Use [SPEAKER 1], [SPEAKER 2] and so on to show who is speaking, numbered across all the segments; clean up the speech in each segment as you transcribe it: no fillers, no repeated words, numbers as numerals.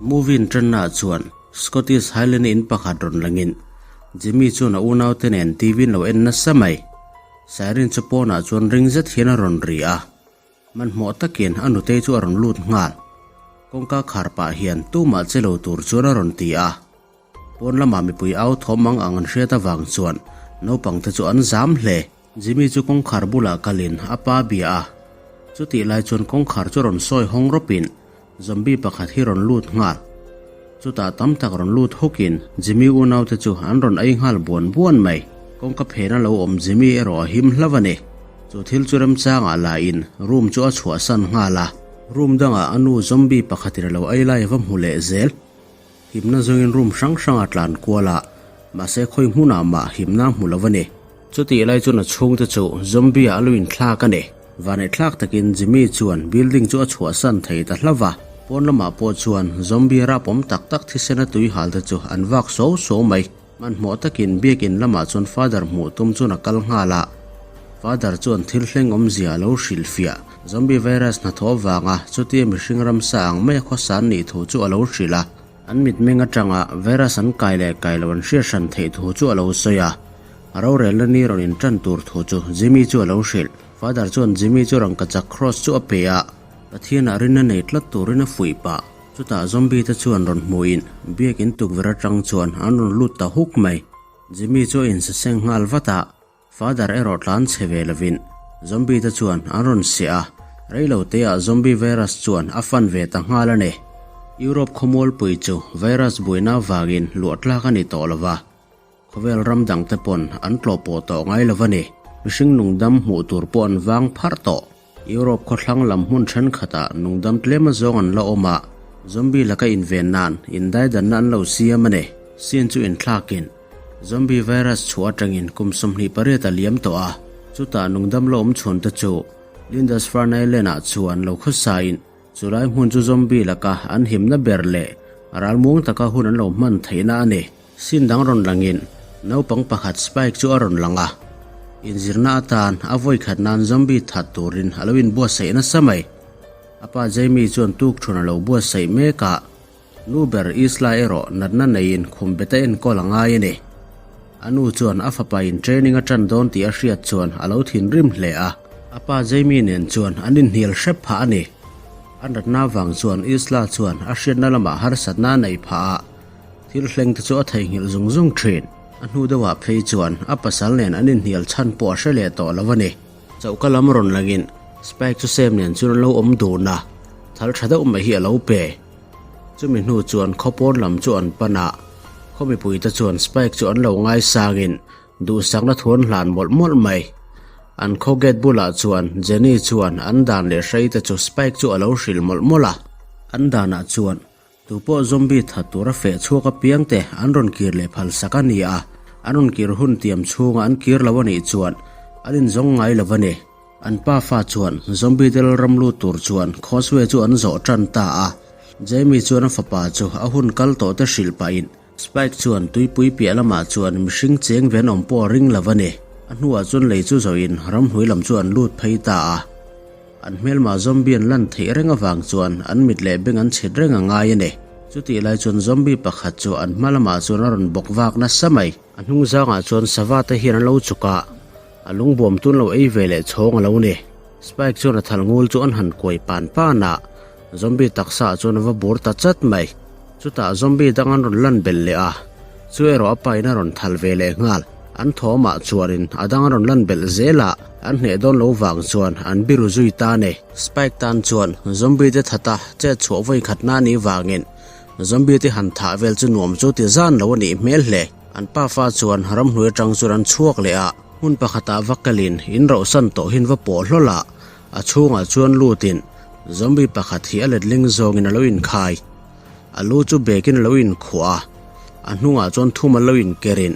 [SPEAKER 1] Movie inṭanna ah chuan Scottish Highland in pakhat rawn langin Jimmy chuan a unaute nen TV an lo en nasa mai. Siren chu pawnah chuan ring zet hian a rawn ri a. Hmanhmawh takin a nutei chu a rawn lut nghal. Kawngka khar pah hian tumah che lo tur chuan a rawn ti a. Pawn lamah mipui au thawm ang ang an hriat avang chuan naupang te chu an zam hle. Jimmy chu kawngkhar bulah kalin a pa bia a. Chutih lai chuan kawngkhar chu rawn sawi hawng rawpin zombie pakhat hi rawn lut nghal. Chutah tam tak rawn lut hukin Jimmy unaute chu an rawn ei nghal buan buan mai. Kawngka phena lo awm Jimmy erawh a him hlauh a ni. Chu thil chu remchangah lain room chu a chhuahsan nghal a. Room dangah a nu zombie pakhatin a lo ei lai a va hmu leh zel. Himna zawngin room hrang hrang a tlan kual a, mahse khawi hmunah mah himna a hmu lo a ni. Chutih lai chuan a chhungte chu zombie ah a lo inthlak a ni. Vaneihthlak takin Jimmy chuan building chu a chhuahsan thei ta hlauh va, pawn lamah pawh chuan zombie rapawm tak tak thisena tui hal te chu an vak so so mai. Hmanhmawh takin biakin lamah chuan Father hmuh tum chuan a kal nghal a, Father chuan thil hleng awmzia a lo hrilhfiah. Zombie virus hnathawh avanga chutia mihring ramsa ang maia khawsa an nih thu chu a lo hrilh a, an mitmeng atanga virus an kai leh kai lo an hriat hran theih thu chu a lo sawi a, a rorelna ni rawn intan tur thu chu Jimmy chu a lo hrilh. Father chuan Jimmy chu rangkachak cross chu a pe a, Pathianah rinna nei tlat turin a fuih pah. Chutah zombie te chuan rawn hmuhin biakin tukverh atang chuan an rawn lut ta huk mai. Jimmy chu a insaseng nghal vat a, Father erawh tlan chhe ve lovin zombie te chuan an rawn siah a, reilo teah zombie virus chuan a fan ve ta nghal a ni. Europe khawmualpui chu virus buaina avangin luah tlak a ni tawh lova, khawvel ram dang te pawn an tlawh pawh tawh ngai lova ni. Mihring nungdam hmuh tur pawh an vang pharh tawh. Europe khawthlang lam hmun thenkhatah nungdam tlem azawng an la awm a, zombie laka inven nan indaidanna an lo siam a ni. Sin chu inthlakin zombie virus chhuah atangin kum 28 a liam tawh a, chutah nungdam la awm chhun te chu Lindisfarne Island ah chuan lo khawsain chulai hmun chu zombie laka an himna ber leh ralmuang taka hun an lo hman theihna a ni. Sin dang rawn langin naupang pakhat Spike chu a rawn lang a, inzirna atan a vawi khat nan zombie that turin a lo inbuatsaih nasa mai. A pa Jamie chuan tukṭhun a lo buatsaih mek a, nu ber Isla erawh natna neiin khum bet a enkawl a ngai a ni. A nu chuan a fapa in training a ṭan dawn tih a hriat chuan a lo thinrim hle a, a pa Jamie nen chuan an inhnial hrep phah a ni. A natna vang chuan Isla chuan a hriatna lamah harsatna a neih phah a, Thil hleng te chu a theihnghilh zung zung thin. A hnu deuhah phei chuan a pasal nen an inhnial chhan pawh a hre leh tawh lo a ni. Choka lam rawn langin Spike chu Sam nen chuan an lo awm dun a, thal tha deuh mai hi a lo pe. Chumi hnu chuan khawpawn lam chu an pan a, khaw mipuite chuan Spike chu an lo ngaisangin duhsakna thu an hlan mawlh mawlh mai. An khaw gate bulah chuan Jenny chuan an dan leh hreite chu Spike chu a lo hrilh mawlh mawlh a. An danah chuan Tu pawh zombie that tura feh chhuak apiang te an rawn kir leh phal sak a ni a, an rawn kir hun tiam chhunga an kir lo a nih chuan an inzawng ngai lo a ni. An pa fa chuan zombie te lalram lut tur chuan causeway chu an zawh tan ta a, Jamie chuan a fapa chu a hun kal tawh te hrilh pahin Spike chuan tuipui piah lamah chuan mihring cheng ve an awm pawh a ring lo a ni. A hnuah chuan lei chu zawhin ramhnuai lam chu an lut phei ta a. An hmelma zombie an lan theih reng avang chuan an mit leh beng an chhit reng a ngai a ni. Chutih lai chuan zombie pakhat chu an hma lamah chuan a rawn bawk vak nasa mai. A hnung zangah chuan sava te hian an lo chuk a, a lungbuam tun lo ei ve leh chhawng a lo ni. Spike chuan a thal ngul chu an han kuai pan pan a, zombie taksa ah chuan a va bur ta chat mai. Chutah zombie dang an rawn lan belh leh a, chu erawh a pain a rawn thal ve leh nghal. An thawmah chuanin a dang a rawn lan belh zel a, an hneh dawn lo vang chuan an biru zui ta a ni. Spike tan chuan zombie te that a chet chhuah vawi khat na nih vangin zombie te han thah vel chu nuam chu ti zan lo a nih hmel hle. An pafa chuan ramhnuai atang chuan an chhuak leh a, hmun pakhatah va kalin in rohsan tawhin va pawh hlawl a, a chhungah chuan lutin zombie pakhat hi a letling zawngin a lo inkhai. A lu chu bekin a lo inkhuah a, a hnungah chuan thum a lo inkerin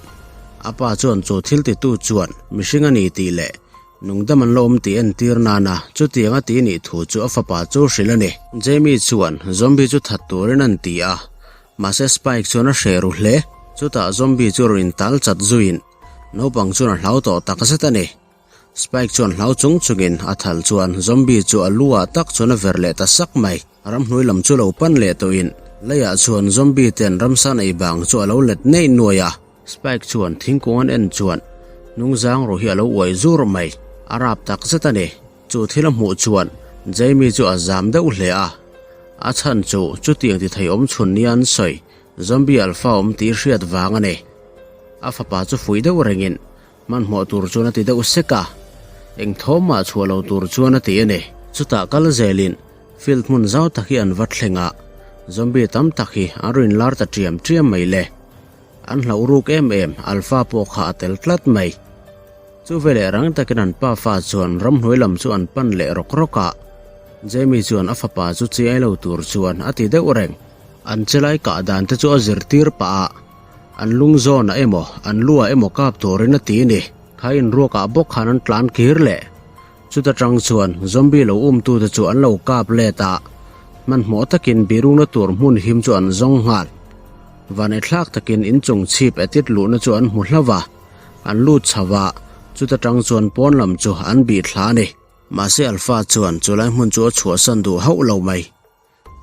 [SPEAKER 1] a pa chuan chu thil titu chuan mihring a ni tih leh nungdam an la awm tih entir nana chutiang a ti nih thu chu a fapa chu hrilh a ni. Jamie chuan zombie chu that turin an ti a, mahse Spike chuan a hreh ru hle. Chutah zombie chu rawn intal chat zuiin naupang chuan a hlau tawh takzet a ni. Spike chuan hlau chung chungin a thal chuan zombie chu a lu ah tak chuan a ver leh ta sak mai. Ramhnuai lam chu lo pan leh tawhin Leiah chuan zombie ten ramsa nei bang chu a lo let nei nuai a. Spike chuan thingkung an en chuan hnungzang ru hi a lo uai zur mai. A rap tak zet a ni. Chu thil a hmuh chuan Jamie chu a zam deuh hle a. A chhan chu chutiang ti thei awm chhun nia an sawi zombie alpha awm tih hriat vang a ni. A fapa chu fuih deuh rengin Hmanhmawh tur chuan a ti deuh sek a, eng thawm mah chhuah lo tur chuan a ti a ni. Chutah kal zelin field hmun zau tak hi an va thleng a, zombie tam tak hi an rawn inlar ta ṭiam ṭiam mai le. An hlauh ruk em em Alpha pawh kha a tel tlat mai. Chu veleh rang takin an pafa chuan ramhnuai lam chu an pan leh rawk rawk a, Jamie chuan a fapa chu chiai lo tur chuan a ti deuh reng. An chelai kah dan te chu a zirtir pah a. An lung zawnah emaw, an luah emaw kap turin a ti ni. Kha inruakah bawk khan an tlan kir leh. Chuta tang chuan zombie lo umtute chu an lo kap let a, hmanhmawh takin birungna tur hmun him chu an zawng nghal. Vanethlak takin inchung chhip etit luhna chu an hmu hlauh a, an lut chho a, chuta tang chuan pawn lam chu an bih thla a ni. Mahse Alpha chuan chulai hmun chu a chhuahsan duh hauh lo mai.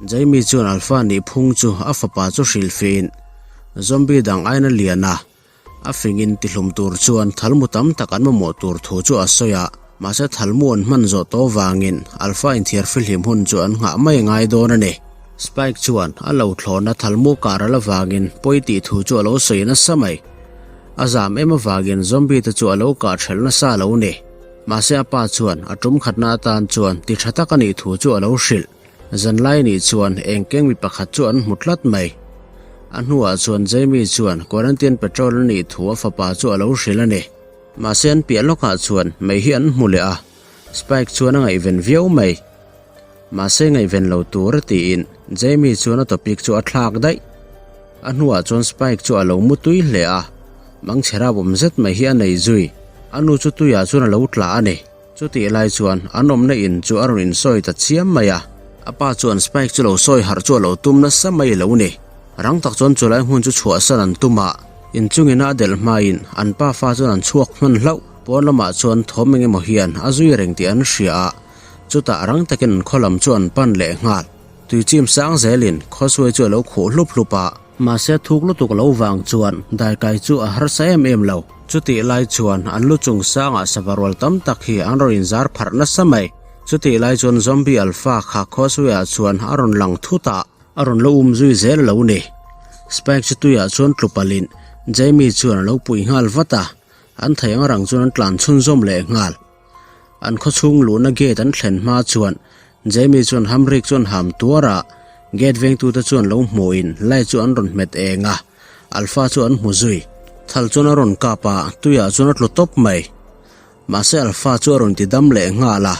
[SPEAKER 1] Jamie chuan Alpha nih phung chu a fapa chu hrilhfiin zombie dang aina lian a, a fingin tihlum tur chuan thalmu tam tak an mamawh tur thu chu a sawi a, mahse thalmu an hman zawh tawh vangin Alpha inthiar fihlim hun chu an nghah mai ngai dawn a ni. Spike chuan a lo thlawhna thalmu kar al avangin pawi tih thu chu a lo sawi nasa mai. A zam em avangin zombie te chu a lo kah ṭhelh nasa lo ni. Mahse a pa chuan a tum khatna atan chuan ti ṭha tak a nih thu chu a lo hrilh. Zanlai nih chuan engkeng mi pakhat chu an hmu tlat mai. A hnuah chuan Jamie chuan quarantine patrol a nih thu a fapa chu a lo hrilh a ni. Mahse an piah lawkah chuan mei hi an hmu leh a, Spike chuan a ngaihven viau mai. Mahse ngaihven lo tur a tiin Jamie chuan a topic chu a thlak daih. A hnuah chuan Spike chu a lo mu tui hle a, mangchhera bawm zet mai hi a nei zui. A nu chu tuiah chuan a lo tla a ni. Chutih lai chuan an awmna in chu a rawn insawi ta chiam mai a, a pa chuan Spike chu lo sawi harh chu a lo tum nasa mai lo ni. Rang tak chuan chulai hmun chu chhuahsan an tum a, inchungin a delh hmain an pa fa chuan an chhuak hman hlauh. Pawn lamah chuan thawm eng emaw hian a zui reng tih an hria a, chutah rang takin an khaw lam chu an pan leh nghal. Tuichim sang zelin khawsuai chu a lo khuh hlup hlup a. Mahse thuk lutuk lo vang chuan daikai chu a harsa em em lo. Chutih lai chuan an lu chung sangah sava rual tam tak hi an rawn inzar pharh nasa mai. Chutih lai chuan Zombie Alpha kha Causeway-ah chuan a rawn lang thut a, a rawn lo um zui zel lo ni. Spike chu tuiah chuan tlu palhin Jamie chuan a lo pui nghal vat a, an thei ang rang chuan an tlan chhunzawm leh nghal. An khawchhung luhna gate an thlen hma chuan Jamie chuan hamrik chuan ham tuar a, gate vengtute chuan lo hmuhin light chu an rawn hmet eng a, Alpha chu an hmu zui. Thal chuan a rawn kap a, tuiah chuan a tlu tawp mai. Mahse Alpha chu a rawn ti dam leh nghal a,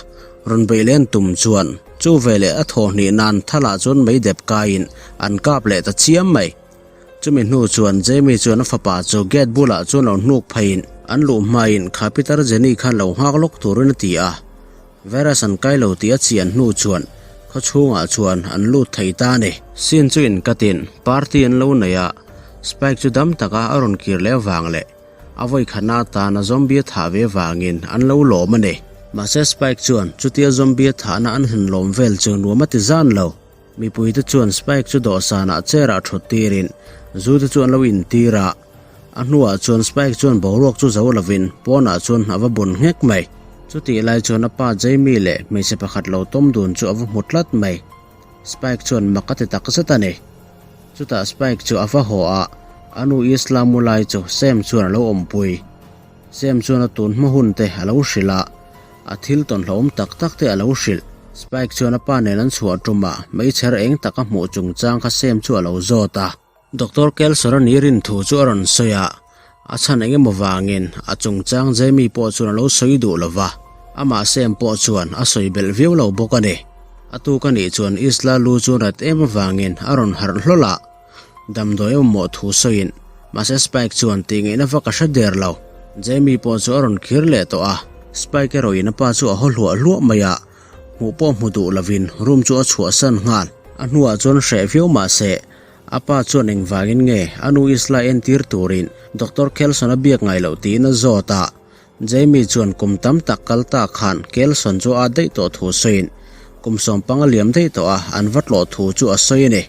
[SPEAKER 1] rawn beih len tum chuan chu veleh a thaw hnih nan thalah chuan mei dep kaiin an kap leh ta chiam mai. Chumi hnu chuan Jamie chuan a fapa chu gate bulah chuan lo hnuk pheiin an luh hmain kha pitar Jenny khan lo nghak lawk turin a ti a. Virus an kai lo tih a chian hnu chuan khaw chhungah chuan an lut thei ta a ni. Scene chu inkatin party an lo nei a, Spike chu dam taka a rawn kir leh avang leh a vawikhatna atana zombie a thah ve vangin an lo lawm a ni. Mahse Spike chuan chutia zombie a thahna an han lawm vel chu nuam a ti zan lo. Mipuite chuan Spike chu dawhsanah chair-ah thut tirin zu te chu an lo intir a, a hnuah chuan Spike chuan boruak chu zo lovin pawnah chuan a va bun nghek mai. Chutih lai chuan a pa Jamie leh hmeichhe pakhat lo tawm dun chu a va hmu tlat mai. Spike chuan mak a ti tak zet a ni. Chutah Spike chu a va haw a, a nu Isla mu lai chu Sam chuan a lo awmpui. Sam chuan a tun hma hun te a lo hrilh a, a thil tawnhlawm tak tak te a lo hrilh. Spike chuan a pa nen an chhuah tum a, meichher eng tak a hmuh chungchang kha Sam chu a lo zawt a. Doctor Kelson a nih rin thu chu a rawn sawi a, a chhan eng emaw vangin a chungchang Jamie pawh chuan a lo sawi duh lo va, amah Sam pawh chuan a sawi belh viau lo bawk a ni. A tuk a nih chuan Isla lu chu rat em avangin a rawn harh hlawl a. Damdawi a mamawh thu sawiin, mahse Spike chuan tih ngaihna vak a hre der lo. Jamie pawh chu a rawn khir leh tawh a, Spike erawhin a pa chu a haw hluah hluah mai a, hmuh pawh hmu duh lovin room chu a chhuahsan nghal. A hnuah chuan hreh viau mahse, a pa chuan engvangin nge a nu Isla entir turin Doctor Kelson a biak ngai loh tiin a zawt a, Jamie chuan kum tam tak kal ta khan Kelson chu a daih tawh thu sawiin, kum sawmpang a liam daih tawh a, an va tlawh thu chu a sawi a ni.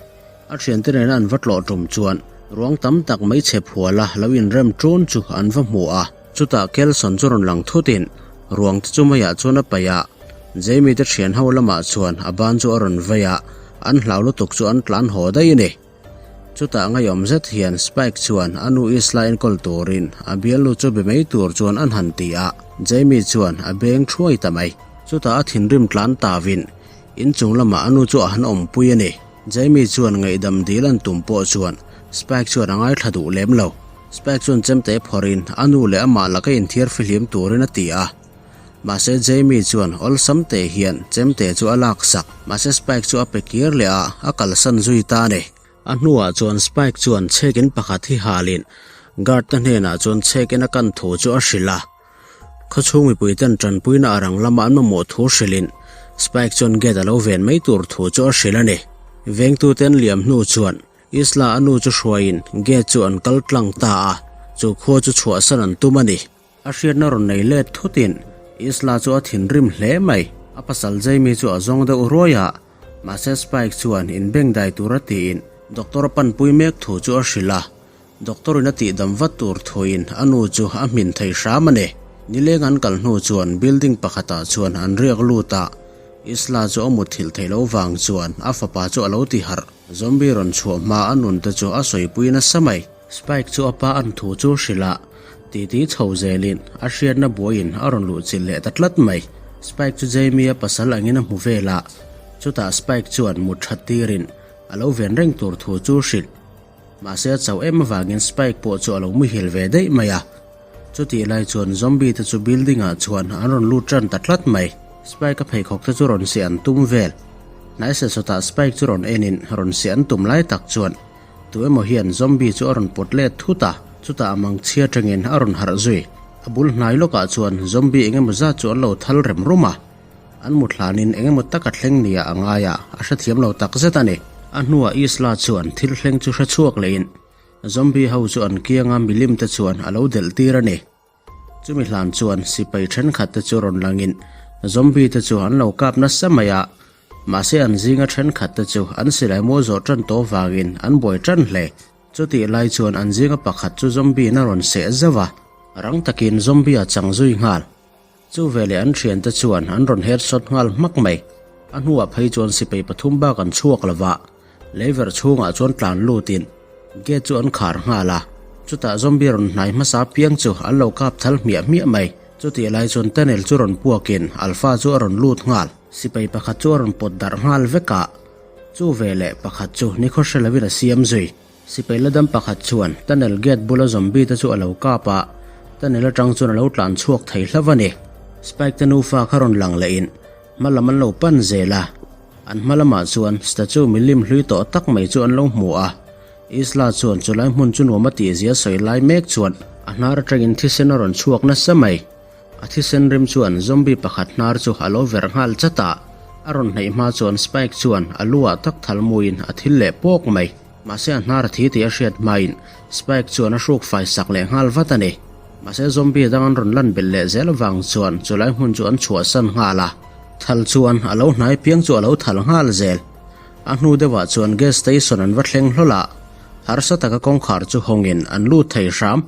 [SPEAKER 1] A thiante nena an va tlawh tum chuan ruang tam tak mai chhe phuala lo inrem ṭun chu an va hmu a. Chutah Kelson chu rawn lang thutin ruang te chu maiah chuan a paih a, Jamie te thian ho lamah chuan a ban chu a rawn vei a, an hlau lutuk chu an tlan haw daih a ni. Chutah ngaiawm zet hian Spike chuan a nu Isla enkawl turin a bialnu chu be mai tur chuan an han ti a, Jamie chuan a beng thuai ta mai. Chutah a thinrim tlan tavin inchung lamah a nu chu a han awmpui a ni. Jamie chuan ngaihdam dil an tum pawh chuan Spike chuan a ngaithla duh lem lo. Spike chuan chemte phawrhin a nu leh amah laka inthiar fihlim turin a ti a. Mahse Jamie chuan awlsam teh hian chemte chu a lak sak. Mahse Spike chu a pe kir leh a, a kalsan zui ta a ni. A hnuah chuan Spike chuan chhekin pakhat hi halin guard te hnenah chuan chhekin a kan thu chu a hrilh a. Khawchhung mipui ten tanpuina a rang lama an mamawh thu hrilhin Spike chuan gate a lo ven mai tur thu chu a hrilh a ni. Vengtuten liam hnu chuan Isla a nu chu hruaiin gate chu an kal tlang ta a, chu khua chu chhuahsan an tum a ni. A hriatna rawn nei let thutin Isla chu a thinrim hle mai. A pasal Jamie chu a zawng deuh ruai a, mahse Spike chuan inbengdai tura tiin doctor a panpui mek thu chu a hrilh a. Doctor in a tihdam vat tur thuin a nu chu a hmin thei hram a ni. Nileng an kal hnu chuan building pakhatah chuan an riak lut a, Isla chu a mutthilh theih loh vang chuan a fapa chu a lo ti harh. Zombie rawn chhuah hma a nun te chu a sawipui nasa mai. Spike chu a pa an thu chu hrilh a, titi chho zelin a hriatna buaiin a rawn luh chilh leh ta tlat mai. Spike chu Jamie a pasal angin a hmu vel a, chutah Spike chuan mut that tirin a lo ven reng tur thu chu hrilh. Mahse a chauh em avangin Spike pawh chu a lo muhil ve daih mai a. Chutih lai chuan zombie te chu building ah chuan an rawn lut tan ta tlat mai. Spike a pheikhawk te chu rawn seh an tum vel. Hnai se sawtah Spike chu rawn en in rawn seh an tum lai tak chuan tu emaw hian zombie chu a rawn pawt let thut a, chutah a mang chhia tangin a rawn harh zui. A bul hnai lawkah chuan zombie eng emaw zat chu an lo thal rem rum a. An mut hlanin eng emaw taka thleng nia a ngai a, a hrethiam lo tak zet a ni. A hnuah Isla chuan thil thleng chu hre chhuak lehin zombie ho chu an kianga milim te chuan a lo delh tir a ni. Chumi hlan chuan sipai thenkhat te chu rawn langin zombie te chu an lo kap nasa mai a, mahse an zinga thenkhat te chu an silai mual zawh tan tawh vangin an buai tan hle. Chutih lai chuan an zinga pakhat chu zombie in a rawn seh zauh a, rang takin zombie a chang zui nghal. Chu veleh an thiante chuan an rawn headshot nghal hmak mai. A hnuah phei chuan sipai pathum bak an chhuak lo va, leiverh chhungah chuan tlan lutin gate chu an khar nghal a. Chutah zombie rawn hnai hmasa piang chu an lo kap thal hmiah hmiah mai. Chutih lai chuan tunnel chu rawn puakin Alpha chu a rawn lut nghal. Sipai pakhat chu a rawn pawt darh nghal vek a, chu veleh pakhat chu nikhaw hre lovin a siam zui. Sipai la dam pakhat chuan tunnel gate bula zombie te chu a lo kap a, tunnel atang chuan a lo tlan chhuak thei hlauh a ni. Spike te nufa kha rawn lang lehin hma lam an lo pan zel a, an hma lamah chuan statue milim hlui tawh tak mai chu an lo hmu a. Isla chuan chulai hmun chu nuam a tihzia sawi lai mek chuan a hnar atangin thisen a rawn chhuak nasa mai. A thisen rim chuan zombie pakhat hnar chu a lo verh nghal chat a, a rawn hnaih hma chuan Spike chuan a lu ah tak thal muin a thil leh pawk mai. Mahse a hnar a thi tih a hriat hmain Spike chuan a hruk fai sak leh nghal vat a ni. Mahse zombie dang an rawn lan belh leh zel avang chuan chulai hmun chu an chhuahsan nghal a, thal chuan a lo hnai piang chu a lo thal nghal zel. A hnu deuhah chuan gas station an va thleng hlawl a, harsa taka kawngkhar chu hawngin an lut thei hram.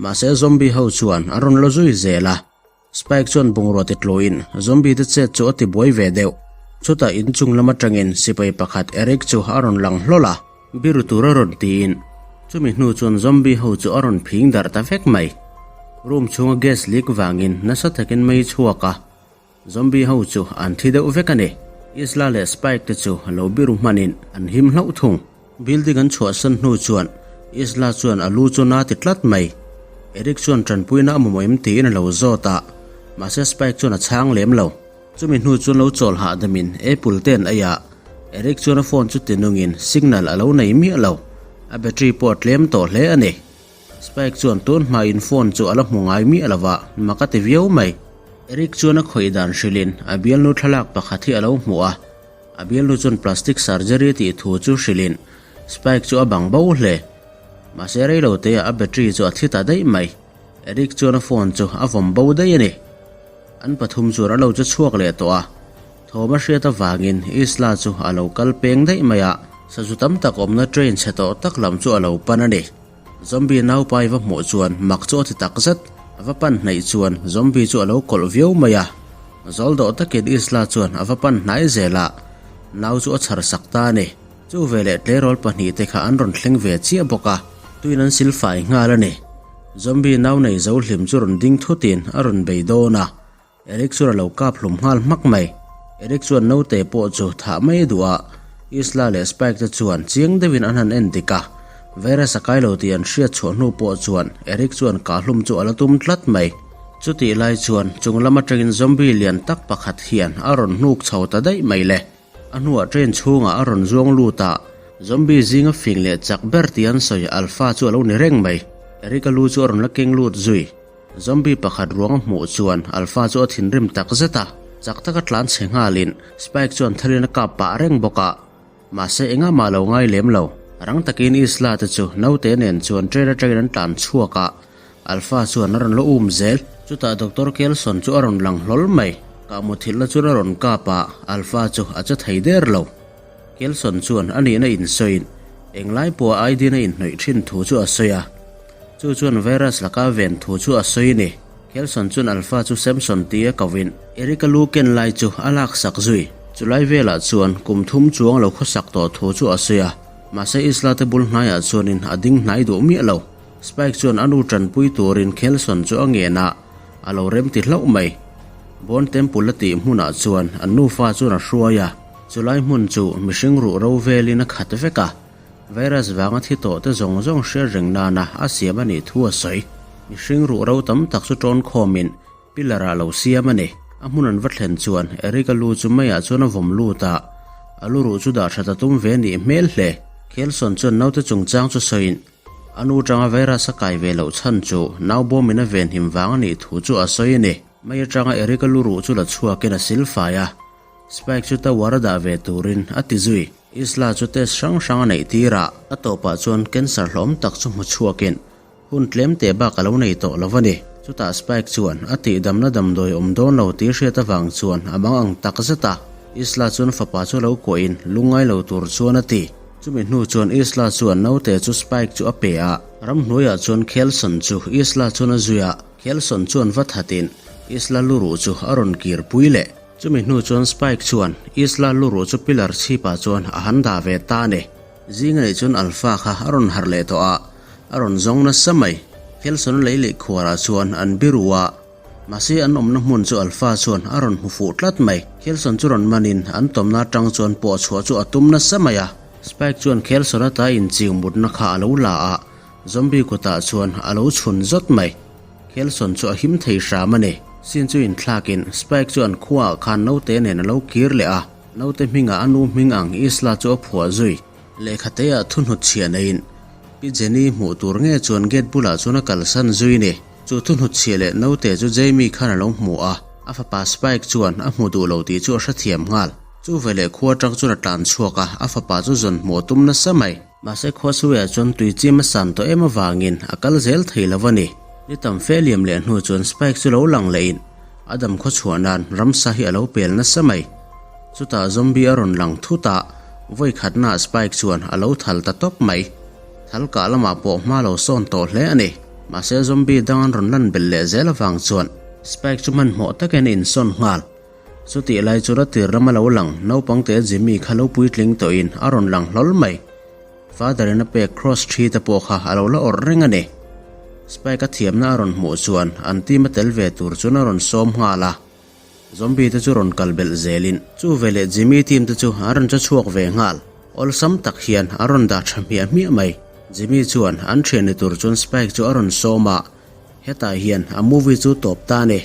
[SPEAKER 1] Mahse zombie ho chuan an rawn la zui zel a, Spike chuan bungrua ti tluin zombie te chet chu a ti buai ve deuh. Chutah inchung lam atangin sipai pakhat Eric chu a rawn lang hlawl a, biru tur a rawn tiin chumi hnu chuan zombie ho chu a rawn phing darh ta vek mai. Room chhunga gas leak vangin nasa takin mei chhuak a, Zombie ho chu an thi deuh vek a ni. Isla leh Spike te chu lo biru hmanin an him hlauh thung. Building an chhuahsan hnu chuan Isla chuan a lu chu na ti tlat mai. Eric chuan tanpuina a mamawh em tiin a lo zawt a, mahse Spike chuan a chhang lem lo. Chumi hnu chuan lo chawl hahdamin Apple te an ei a, Eric chuan a phone chu tinungin signal a lo nei miah lo. A battery pawh a tlem tawh hle a ni. Spike chuan tun hmain phone chu a la hmu ngai miah lo va, mak a ti viau mai. Eric chuan a khawih dan hrilhin a bialnu thlalak pakhat hi a lo hmu a, a bialnu chuan plastic surgery tih thu chu hrilhin Spike chu a bang bo hle. Mahse rei lo teah a battery chu a thi ta daih mai. Eric chuan a phone chu a vawm bo daih a ni. An pathum chuan a lo che chhuak leh tawh a, thawm a hriat avangin Isla chu a lo kal peng daih mai a. Sazu tam tak awmna train chhe tawh tak lam chu a lo pan a ni. Zombie naupai va hmuh chuan mak chu a ti tak zet. A va pan hnaih chuan zombie chu a lo kawlh viau mai a. Zawl dawh takin Isla chuan a va pan hnai zel a, nau chu a chhar sak ta a ni. Chu veleh tleirawl pahnihte kha an rawn thleng ve chiah bawk a, tuin an sil fai nghal a ni. Zombie nau nei zo hlim chu rawn ding thutin a rawn bei dawn a. Eric chuan a lo kap hlum nghal hmak mai. Eric chuan naute pawh chu thah mai a duh a, Isla leh Spike te chuan chiang deuhin an han en dik a. Virus a kai lo tih an hriat chhuah hnu pawh chuan Eric chuan kah hlum chu a la tum tlat mai. Chutih lai chuan chung lam atangin zombie lian tak pakhat hian a rawn hnuk chho ta daih mai le. A hnuah train chhungah a rawn zuang lut a, zombie zinga fing leh chak ber tih an sawi Alpha chu a lo ni reng mai. Eric a lu chu a rawn la keng lut zui. Zombie pakhat ruang a hmuh chuan Alpha chu a thinrim tak zet a, chak taka tlan chhe nghalin Spike chuan thalin a kap pah reng bawk a. Mahse engah mah lo ngai lem lo. Rang takin Isla te chu naute nen chuan train atangin an tlan chhuak a, Alpha chuan a rawn la um zel. Chutah Doctor Kelson chu a rawn lang hlawl mai. Kah muthilhna chuan a rawn kap a, Alpha chu a che thei der lo. Kelson chuan a nihna insawiin englai pawha ID na inhnawih thin thu chu a sawi a. Chu chuan virus laka ven thu chu a sawi ni. Kelson chuan Alpha chu Samson tia kovin Eric-a lu ken lai chu a laksak zui. Chulai velah chuan kum thum chuang lo khawsak tawh thu chu a sawi a. Mahse Isla te bul hnaiah chuanin a ding hnai duh miah lo. Spike chuan a nu tanpui turin Kelson chu a ngen a, a lo rem ti hlauh mai. Bond Temple a tih hmunah chuan an nufa chuan a hruai a. Chulai hmun chu mihring ruh ro velin a khat vek a, virus vanga thi tawh te zawng zawng hriat reng nana a siam a nih thu a sawi. Mihring ruh ro tam tak chu tawn khawmin pillar ah lo siam a ni. A hmun an va thlen chuan Eric-a lu chu meiah chuan a vawm lut a, a lu ruh chu dah that a tum ve nih hmel hle. Kelson chuan naute chungchang chu sawiin a nu tanga virus a kai ve loh chhan chu nau bawmin a venhim vang a nih thu chu a sawi a ni. Mei atanga Eric-a lu ruh chu la chhuakin a silfai a. Spike chu tower a dah ve turin a ti zui. Isla chu test hrang hrang a neih tir a, a tawpah chuan cancer hlawm tak chu hmu chhuakin hun tlem teh bak a lo nei tawh lo a ni. Chutah Spike chuan a tihdamna damdawi awm dawn lo tih hriat avang chuan a mang ang tak zet a. Isla chuan fapa chu lo kuahin lungngai lo tur chuan a ti. Chumi hnu chuan Isla chuan naute chu Spike chu a pe a. Ramhnuaiah chuan Kelson chu Isla chuan a zui a, Kelson chuan va thatin Isla luruh chu a rawn kir pui leh. Chumi hnu chuan Spike chuan Isla luruh chu pillar chhipah chuan a han dah ve ta a ni. Zing a nih chuan Alpha kha a rawn harh leh tawh a, a rawn zawng nasa mai. Kelson lei leh khuarah chuan an biru a, mahse an awmna hmun chu Alpha chuan a rawn hmu fuh tlat mai. Kelson chu rawn manin an tawmna atang chuan pawh chhuah chu a tum nasa mai a. Spike chuan Kelson ata inchiu mutna kha a lo la a, zombie kutah chuan a lo chhun zawt mai. Kelson chu a him thei hram a ni. Sin chu inthlakin Spike chu an khuaah khan naute nen a lo kir leh a, naute hmingah a nu hming ang Isla chu a phuah zui. Lehkhateah thu hnutchhiah neiin Pi Jenny hmuh tur nge chuan gate bulah chuan a kalsan zui ni. Chu thu hnutchhiah leh naute chu Jamie khan a lo hmu a, a fapa Spike chuan a hmu duh lo tih chu a hrethiam nghal. Chu veleh khua atang chuan a tlan chhuak a, a fapa chu zawn hmuh a tum nasa mai. Mahse Khuasuia chuan tui chim a san tawh em avangin a kal zel thei lo a ni. Ni tam fe liam leh hnu chuan Spike chu lo lang lehin a dam khaw chhuah nan ramsa hi a lo pel nasa mai. Chutah zombie a rawn lang thut a, vawi khatnaah Spike chuan a lo thal ta tawp mai. Thal kah lamah pawh hma lo sawn tawh hle a ni. Mahse zombie dang an rawn lan belh leh zel avang chuan Spike chu hmanhmawh takin a insawn nghal. Chutih lai chu ratir lama lo lang naupang te Jimmy kha lo puitling tawhin a rawn lang hlawl mai. Father in a pek cross thi te pawh kha a lo la awrh reng a ni. Spike a thiamna a rawn hmuh chuan an team a tel ve tur chuan a rawn sawm nghal a. Zombie te chu rawn kal belh zelin chu veleh Jimmy team te chu an rawn che chhuak ve nghal. Awlsam tak hian a rawn dah tha hmiah hmiah mai. Jimmy chuan an thian ni tur chuan Spike chu a rawn sawm a, hetah hian a movie chu tawp ta a ni.